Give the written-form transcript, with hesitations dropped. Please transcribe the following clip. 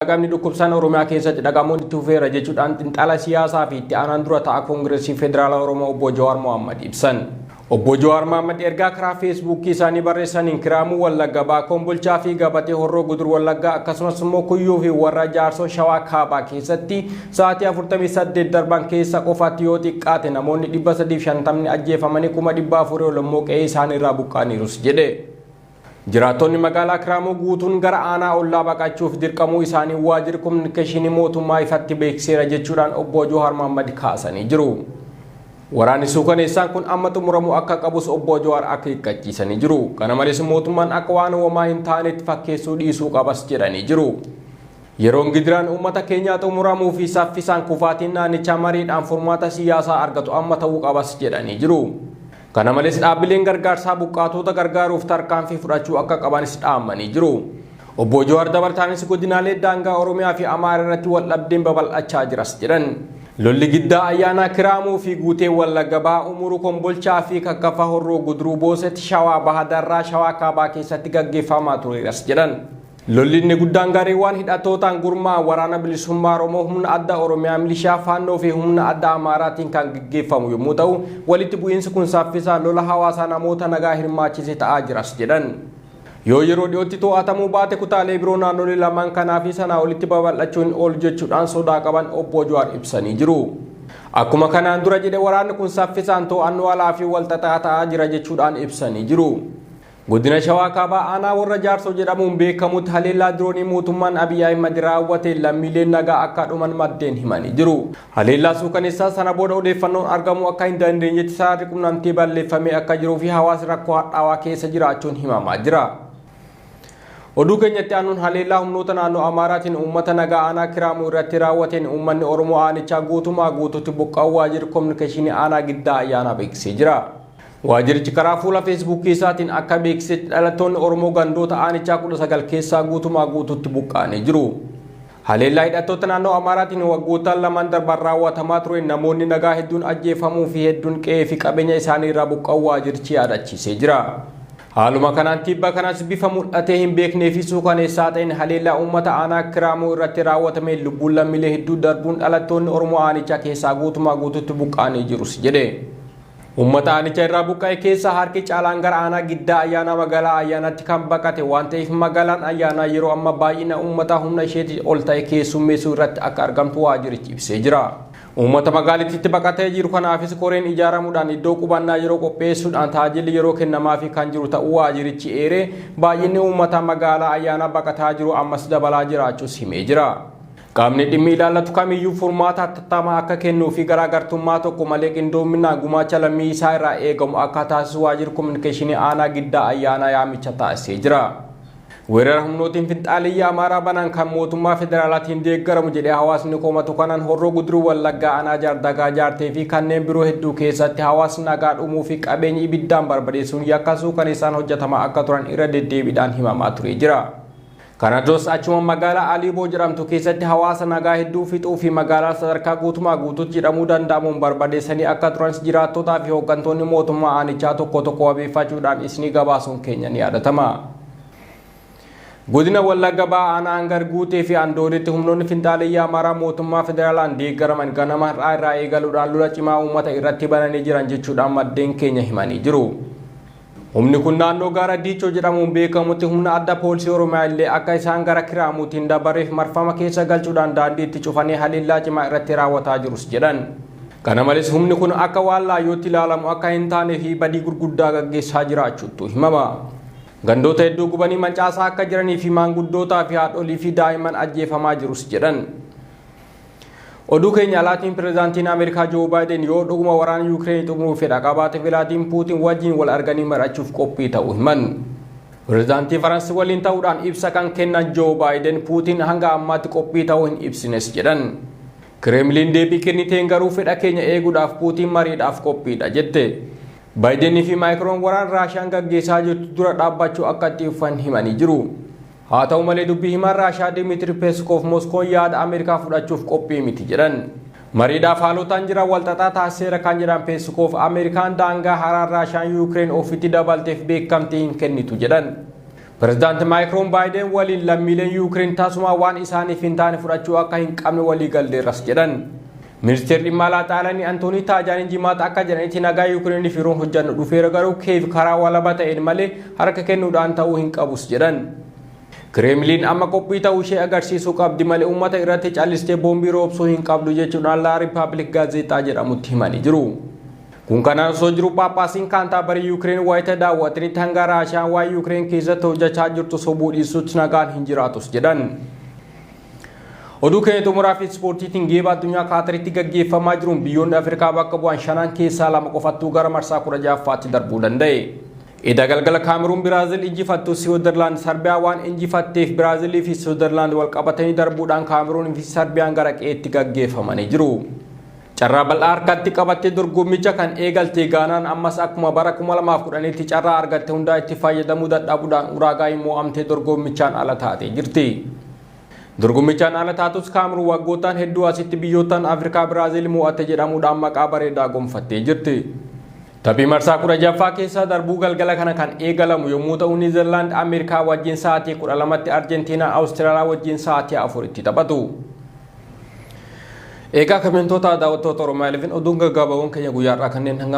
Qaamni dhukkubsaan Oromiyaa keessatti dhagahamuun itti fufeera jechuudhaan xiinxalaa siyaasaa fi itti aanaan dura ta'a Koongireesii Federaalaa Oromoo Obbo Jawaar Mohammad ibsan. Obbo Jawaar Mohammad ergaa karaa Feesbuukii isaanii barreessaniin Kiraamuu Wallagga, Baakoon Bulchaa fi Gabatee Horroo Gudur Wallaggaa akkasumas immoo Kuyyuu fi warra Jaarsoo Shawaa Kaabaa keessatti sa'aatii 48 darban keessa qofaatti yoo xiqqaate namoonni 350 ajjeefamanii 400,000 ol immoo qe'ee isaaniirraa buqqa'aniirus jedhe. Jiraattonni magaalaa Kiraamuu guutuun gara aanaa ollaa baqachuuf dirqamuu isaanii waajjirri kominikeeshinii mootummaa ifatti beeksiseera jechuudhaan Obbo Jawaar Mohammad kaasanii jiru. Waraanni suukaneessaan kun amma xumuramuu akka qabus Obbo Jawaar akeekkachiisanii jiru. Kana malees mootummaan akka waan homaa hin taanetti fakkeessuu dhiisuu qabas jedhanii jiru. Yeroon gidiraan uummata keenyaa xumuramuu fi saffisaan kufaatiin naannichaa mariidhaan furmaata siyaasaa argatu amma ta'uu qabas jedhanii jiru. Kana malees dhaabbileen gargaarsaa buqqaatota gargaaruuf tarkaanfii fudhachuu akka qabanis dhaamanii jiru. Obbo Jawaar dabalataanis godinaalee daangaa Oromiyaa fi Amaara irratti wal dhabdeen babal'achaa jiras jedhan. Lolli Giddaa Ayyaanaa Kiraamuu fi Guutee Wallagga Bahaa Umuruu Kombolchaa fi Kakkafa Horroo Guduruu Booset Shawaa Baha Darraa Shawaa Kaabaa keessatti gaggeeffamaa tureeras jedhan. Lolli inni guddaan gareewwan hidhattootaan gurmaa'an Waraana Bilisummaa Oromoo, Humna Addaa Oromiyaa, Milishaa Faannoo fi Humna Addaa Amaaraatiin kan gaggeeffamu yommuu ta'u, walitti bu'iinsi kun saffisaan lola hawaasaa namoota nagaa hirmaachise ta'aa jiras jedhan. Yoo yeroo dhiyootti to'atamuu baate kutaalee biroo naannolee lamaan kanaa fi sanaa olitti babal'achuu hin oolu jechuudhaan sodaa qaban Obbo Jawaar ibsanii jiru. Akkuma kanaan dura jedhe waraanni kun saffisaan to'annoo alaa fi walxaxaa ta'aa jira jechuudhaan ibsanii jiru. Godina Shawaa Kaabaa aanaa Warra Jaarsoo jedhamuun beekamutti haleellaa diroonii mootummaan Abiy Ahimad raawwateen lammiileen nagaa akka dhuman maddeen himanii jiru. Haleellaa suukaneessaa sana booda odeeffannoon argamuu akka hin dandeenyetti sararri qunnamtii balleeffamee akka jiruu fi hawaasni rakkoo hadhaawaa keessa jiraachuun himamaa jira. Oduu keenyatti aanuun haleellaa humnoota naannoo Amaaraatiin uummata nagaa aanaa Kiraamuu irratti raawwateen uummanni Oromoo aanichaa guutumaa guutuutti buqqa'uu waajjirri kominikeeshinii aanaa Giddaa Ayyaanaa beeksisee jira. Waajjirichi karaa fuula Feesbuukii isaatiin akka beeksisetti dhalattoonni Oromoo gandoota aanichaa 19 keessaa guutumaa guutuutti buqqa'anii jiru. Haleellaa hidhattoota naannoo Amaaraatiin waggoottan lamaan darban raawwatamaa tureen namoonni nagaa hedduun ajjeefamuu fi hedduun qe'ee fi qabeenya isaanii irraa buqqa'uu waajjirichi yaadachiisee jira. Haaluma kanaan tibba kanas bifa mul'atee hin beeknee fi suukaneessaa ta'een haleellaa uummata aanaa Kiraamuu irratti raawwatameen lubbuun lammiilee hedduu darbuun dhalattoonni Oromoo aanichaa keessaa guutumaa guutuutti buqqa'anii jirus jedhe. Uummata aanicha irraa buqqa'e keessaa harki caalaan gara aanaa Giddaa Ayyaanaa magaalaa Ayyaanaatti kan baqate waan ta'eef magaalaan Ayyaanaa yeroo amma baay'ina uummataa humna isheetii ol ta'e keessummeessuu irratti akka argamtu waajjirichi ibsee jira. Uummata magaalittiitti baqatee jiru kanaafis koreen ijaaramuudhaan iddoo qubannaa yeroo qopheessuudhaan taajilli yeroo kennamaafii kan jiru ta'uu waajjirichi eeree baay'inni uummataa magaalaa Ayyaanaa baqataa jiru ammas dabalaa jiraachuus himee jira. Qaamni dhimmi ilaallatu kamiyyuu furmaata hatattamaa akka kennuu fi garaagartummaa tokko malee qindoominaan gumaacha lammii isaa irraa eegamu akka taasisu Waajjirri Kominikeeshinii Aanaa Giddaa Ayyaanaa yaamicha taasisee jira. Weerara humnootiin finxaaleyyii Amaaraa banan kan mootummaa federaalaatiin deeggaramu jedhee hawaasni komatu kanaan Horroo Guduruu Wallaggaa Aanaa Jaardagaa Jaartee fi kanneen biroo hedduu keessatti hawaasni nagaa dhumuu fi qabeenyi ibiddaan barbadeessuun yakka suukaneessaan hojjetamaa akka turan irra deddeebiidhaan himamaa turee jira. Kana duras achuma magaalaa Aliiboo jedhamtu keessatti hawaasa nagaa hedduu fixuu fi magaalaa sadarkaa guutumaa guutuutti jedhamuu danda'amuun barbadeessanii akka turanis jiraattotaa fi hooggantoonni mootummaa aanichaa tokko tokko wabeeffachuudhaan isinii gabaasuun keenya ni yaadatama. Godina Wallagga Bahaa Aanaa Angar Guutee fi Andoodetti humnoonni finxaaleyyii Amaaraa mootummaa federaalaan deeggaraman ganama har'aa irraa eegaluudhaan lola cimaa uummata irratti bananii jiran jechuudhaan maddeen keenya himanii jiru. Humni kun naannoo gaara Diichoo jedhamuun beekamutti humna adda poolisii Oromiyaa illee akka isaan gara Kiraamuutti hin dabarreef marfama keessa galchuudhaan daandii itti cufanii haleellaa cimaa irratti raawwataa jirus jedhan. Kana malees humni kun akka waan laayyootti ilaalamu akka hin taanee fi badii gurguddaa gaggeessaa jiraachuuttu himama. Gandoota hedduu gubanii mancaasaa akka jiranii fi maanguddootaa fi haadholii fi daa'imman ajjeefamaa jirus jedhan. Oduu keenya alaatiin Pirezidaantiin Ameerikaa Joo Baayiden yoo dhuguma waraana Yuukireen xumuruuf fedha qabaate Vilaatiin Puutiin wajjin wal arganii mari'achuuf qophii ta'uu himan. Pirezidaantii Faransi waliin ta'uudhaan ibsa kan kennan Joo Baayiden Puutiin hanga ammaatti qophii ta'uu hin ibsines jedhan. Kireemliin deebii kenniteen garuu fedha keenya eeguudhaaf Puutiin mariidhaaf qophiidha jette. Baayiden fi Maakiroon waraana Raashiyaan gaggeessaa jirtu dura dhaabbachuu akka itti fufan himanii jiru. Haa ta'u malee dubbii himaan Raashiyaa Dimitri Peskov Moskoon yaada Ameerikaa fudhachuuf qophii miti jedhan. Mariidhaaf haalotaan jiran walxaxaa taasiseera kan jedhan Peskov Ameerikaan daangaa haaraan Raashiyaan Yuukireen ofitti dabalteef beekamtii hin kennitu jedhan. Pireezidaanti Maayikroon Baayiden waliin lammiileen Yuukireen tasuma waan isaaniif hin taane fudhachuu akka hin qabne walii galleerras jedhan. Ministeerri dhimma alaa Xaaliyaanii Antoonii Taajaaniin Jimaata akka jedhanitti nagaa Yuukireeniif yeroon hojjannu dhufeera, garuu Keev karaa walaba ta'een malee harka kennuudhaan ta'uu hin qabus jedhan. Kireemliin amma qophii ta'uu ishee agarsiisuu qabdi malee uummata irratti callistee boombii roobsuu hin qabdu jechuudhaan Laa Rippaabilik gaazexaa jedhamutti himanii jiru. Kun kanaan osoo jiru, Paappaasiin Kaantaabarii Yuukireen wayita daawwatanitti hanga Raashiyaan waa'ee Yuukireen keessatti hojjechaa jirtu sobuu dhiisutti nagaan hin jiraatus jedhan. Oduu keenya xumuraa fi ispoortiitiin, geeba addunyaa Kaataritti gaggeeffamaa jiruun biyyoonni Afrikaa bakka bu'an shanan keessaa lama qofattuu gara marsaa 16ffaatti darbuu danda'e. Eda galgala Kaameruun Biraazil injifattu Siwiizerlaand Sarbiyaa waan injifatteef Biraazilii fi Siwiizerlaand wal qabatanii darbuudhaan Kaameruun fi Sarbiyaan gara qe'eetti gaggeeffamanii jiru. Carraa bal'aa harkatti qabattee dorgommicha kan eegalte Gaanaan ammas akkuma bara 2010tti carraa argatte hundaa itti fayyadamuu dadhabuudhaan Uraagaay mo'amtee dorgommichaan ala taatee jirti. Dorgommichaan ala taatus Kaameruun waggootaan hedduu asitti biyyootaan Afrikaa Biraazil mo'atte jedhamuudhaan maqaa bareedaa gonfattee jirti. Taphii marsaa 16ffaa keessaa darbuu galgala kana kan eegalamu yommuu ta'u, Niizerlaand Ameerikaa wajjin sa'aatii 12tti, Arjentiinaa Awustiraaliyaa wajjin sa'aatii 4tti taphatu. Egaa kabajamtoota daawwattoota Oromiyaa 11, oduun gaggaabaawwan keenya guyyaa har'aa kanneen hanga